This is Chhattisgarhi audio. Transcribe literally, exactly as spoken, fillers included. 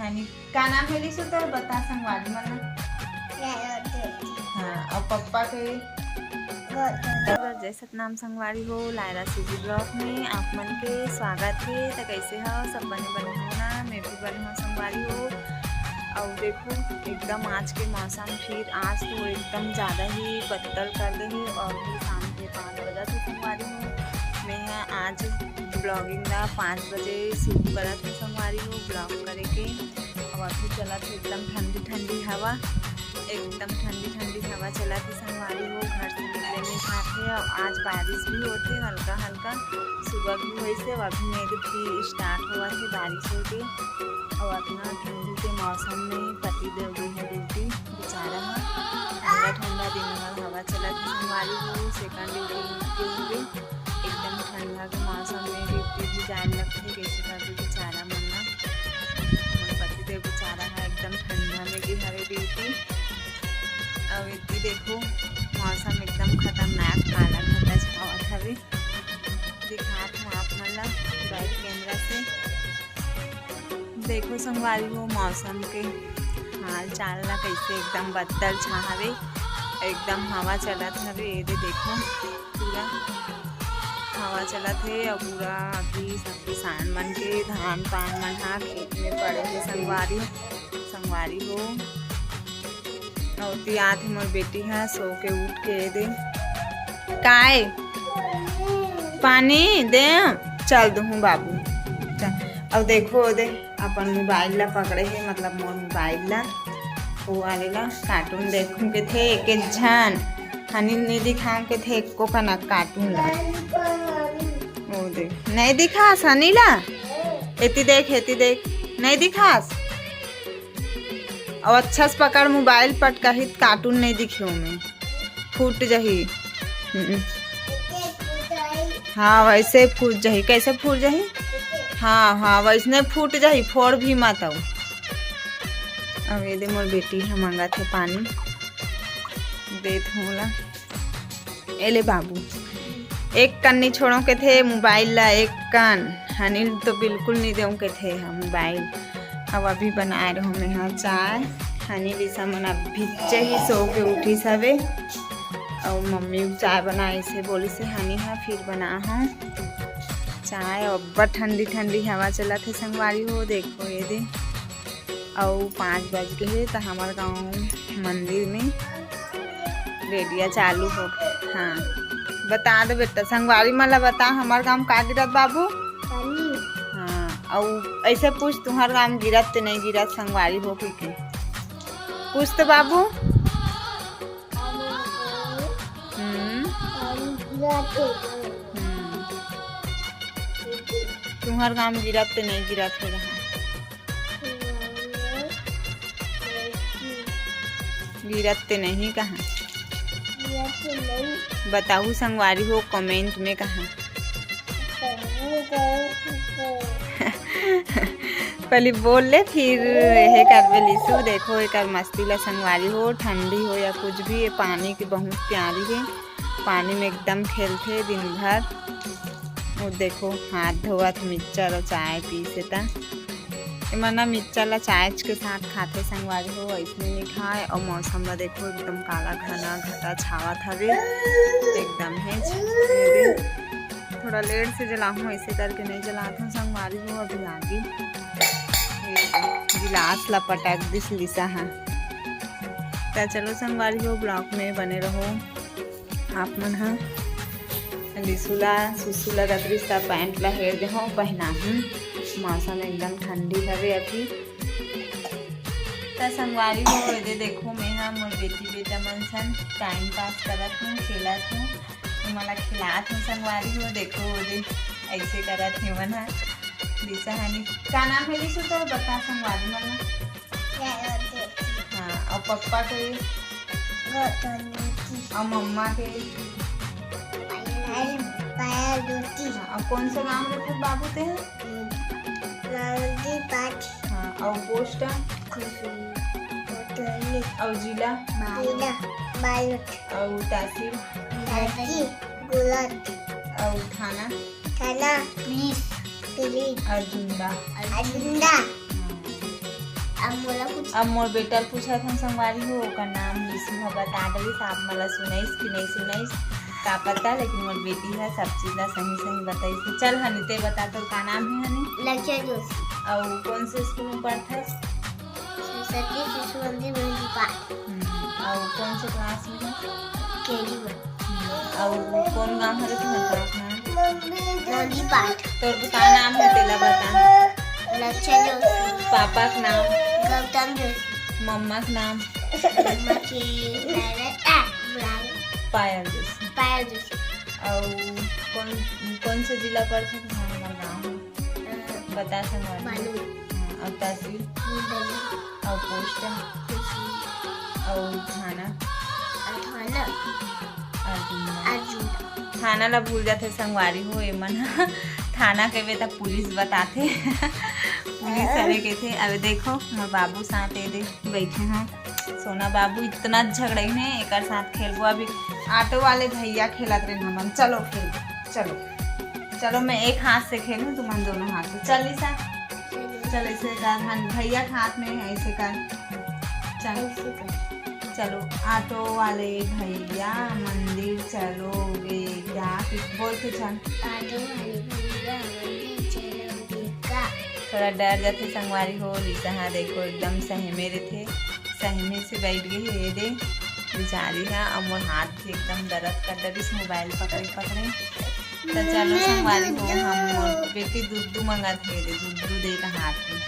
यानी का नाम है लिसु तोर, बता संगवारी मन ला। हाँ, और पप्पा के? जय सतनाम संगवारी हो, लायरा सीजी ब्लॉग में आप मन के स्वागत है। तो कैसे हो सब? बने बने हो ना? मैं भी बने हूँ संगवारी हो। और देखो एकदम आज के मौसम, फिर आज तो एकदम ज़्यादा ही बदल कर दे है और भी शाम के पाँच बजे से संगवारी हो। मैं ह आज ब्लॉगिंग ला पाँच बजे शुरू करत हूँ संगवारी हो ब्लॉग करे के। अब अभी चलत हे एकदम ठंडी ठंडी हवा, एकदम ठंडी ठंडी हवा चलत हे संगवारी हो। घर से निकले नहीं जात हे। और आज बारिश भी होत हे हल्का हल्का, सुबह भी होइस हे, अब अभी मेघ भी स्टार्ट होवत हे बारिश होके। और अतना ठंडी के मौसम में पति देव गे हे ड्यूटी, बेचारा ह ठंडा ठंडा दिन भर हवा चलत हे संगवारी हो, सेकंड ड्यूटी के लिए एकदम ठंडा के मौसम में ड्यूटी भी जाए लगथे, कैसे करके बेचारा मन ला। मोर पति देव बेचारा ह एकदम ठंडा में गे हवे ड्यूटी। अब एती देखो मौसम एकदम खतरनाक काला घटा छावत हवे, दिखात हूँ आप मन ला बैक कैमरा से। देखो संगवारी हो मौसम के हाल चाल ला, कैसे एकदम बदल छा हवे, एकदम हवा चलत हवे। ये दे देखो पूरा हवा चलत हे और पूरा अभी सब किसान मन के धान पान मन हा खेत में पड़े हे संगवारी, संगवारी हो। और ती आत हे मोर बेटी हा सो के उठ के ये दे काय पानी दे, चल दूहूँ बाबू। चल। और देखो दे अपन मोबाइल ला पकड़े हे, मतलब मोर मोबाइल ला, वो वाले ला कार्टून देखूं के थे एक एक झन हनी नहीं दिखाऊं के थे एको कनक कार्टून ला। वो दे नहीं दिखास हनी ला, एती देख एती देख, नहीं दिखास। और अच्छा से पकड़ मोबाइल पटकाही त कार्टून नहीं दिखे ओमे, फूट जही। हम्म। हाँ वैसे फूट जही। कैसे फूट जही? हाँ हाँ वैसने फूट जही, फोड़ भी मत। अब ये दे मोर बेटी ह मांगत हे पानी, देत हूँ ला। ए ले बाबू, एक कन नहीं छोड़ो के थे मोबाइल ला, एक कन। हनी ल तो बिल्कुल नहीं देऊँ के थे हम मोबाइल। अब अभी बनाए रहो मैं हा चाय। हनी लिसा मन अभी से ही सो के उठी सवे। और मम्मी चाय बनाए से बोली से हनी हा फिर बना हूँ चाय। अब्बड़ ठंडी ठंडी हवा चलत हे संगवारी हो, देखो ये दे। अउ पाँच बज गे हे त हमर गाँव मंदिर में रेडिया चालू हो। हाँ बता दे बेटा, संगवारी मन ला बता, हमर गाँव का गिरत बाबू? पानी। हाँ, अउ ऐसे पूछ, तुहर गाँव गिरत ते नहीं गिरत संगवारी हो कि के? पूछ तो बाबू। हम्म। पानी गिरत हे। हम्म। तुहर गाँव गिरत ते नहीं गिरत हे कहाँ? गिरत ते नहीं कहाँ? गिरत ते नहीं। बताहू संगवारी हो कमेंट में कहाँ? पहले बोल ले, फिर यह करबे लिसु। देखो एकर मस्ती ला संगवारी हो, ठंडी हो या कुछ भी, ये पानी के बहुत प्यारी है। पानी में एकदम खेलथे दिन भर। वो देखो हाथ धोवत मिक्सचर और चाय पीसे त एमन ना मिक्सचर ला चाय के साथ खाथे संगवारी हो, ऐसने नहीं खाए। और मौसम ला देखो एकदम काला घना घटा छावत हवे एकदम हेच। थोड़ा लेट से जलाहूँ, ऐसे करके नहीं जलात हूँ संगवारी हो। अभी आगे गिलास ला पटक दिस लिसा हा। त चलो संगवारी हो, ब्लॉग में बने रहो। आप मन ह लिसुला सुसुला रगरिस त पैंट ला हेर देहो, पहनाहूँ। मौसम एकदम ठंडी हवे अभी। त संगवारी हो, एदे देखो, मैं ह मोर बेटी बेटा मन सन टाइम पास करत हूँ, खेलत हूँ, एमन ला खिलात हूँ। संगवारी हो, देखो, ओदे ऐसे करत हे मन ह। लिसा हनी, का नाम है लिसु तो बता संगवारी मन ला। हाँ, और पप्पा के? और मम्मा के? हाँ, और कौन सा गांव रखे बाबू ते हैं? हाँ, और पोस्ट? और जिला? और तहसील? और थाना? थाना पुलिस। पुलिस। और जिंदा? जिंदा। हाँ। अब मोला पूछ। अब मोर बेटा ल पूछत हन संगवारी हो, ओकर नाम लिसु ह बता डरिस। आप मन ला सुनाइस कि नहीं सुनाइस का पता, लेकिन मोर बेटी ह सब चीज ला सही सही बताइस। चल हनी, ते बता, तोर का नाम हे हनी? लक्ष्य जोशी। अउ कौन से स्कूल में पढ़थस? सरस्वती शिशु मंदिर मेहंदीपाट। हम्म, अउ कौन से क्लास में हे? केजी वन। हम्म, अउ कौन गांव हरे तुम्हार पापा? मेहंदीपाट। तोर का नाम हे, तेला बता। लक्ष्य जोशी। पापा के नाम? गौतम जोशी। मम्मा के नाम? मम्मा के नाम, आ, बुलाए। पायल जोशी। पायल जोशी। अउ कौन कौन से जिला पड़थे तुम्हार गांव? अ, बता संगवारी। बालोद। हाँ, अउ तहसील? मुंडरी। अउ पोस्ट? खुशी। अउ थाना? अथाना। अर्जुन। अर्जुन। थाना ला भूल जाथे संगवारी हो एमन। थाना कहिबे त पुलिस बताथे। पुलिस हरे कहिथे। अबे देखो, मोर बाबू साथ ए दे बैठे हैं। सोना बाबू इतना झगड़े हैं, एकर साथ खेलबो। अभी ऑटो वाले भैया खेलत रहे हमन। चलो खेल, चलो, चलो, मैं एक हाथ से खेलूं, तुमन दोनों हाथ से। चल लिसा, चल ऐसे कर, हाँ, भैया के हाथ में है, ऐसे कर। चल, ऐसे कर। चलो, ऑटो वाले भैया मंदिर चलोगे क्या? बोल के चल। ऑटो वाले भैया मंदिर चलोगे क्या? थोड़ा डर जाथे संगवारी हो। लिसा हा देखो एकदम सहमे रथे, सहमे से बैठ गई हे दे बेचारी हा। अब मोर हाथ भी एकदम दर्द कर डरिस मोबाइल पकड़े पकड़े। तो चलो संगवारी हो, हम मोर बेटी दुद्दू मंगत हे दे, दुद्दू दे का हाथ में।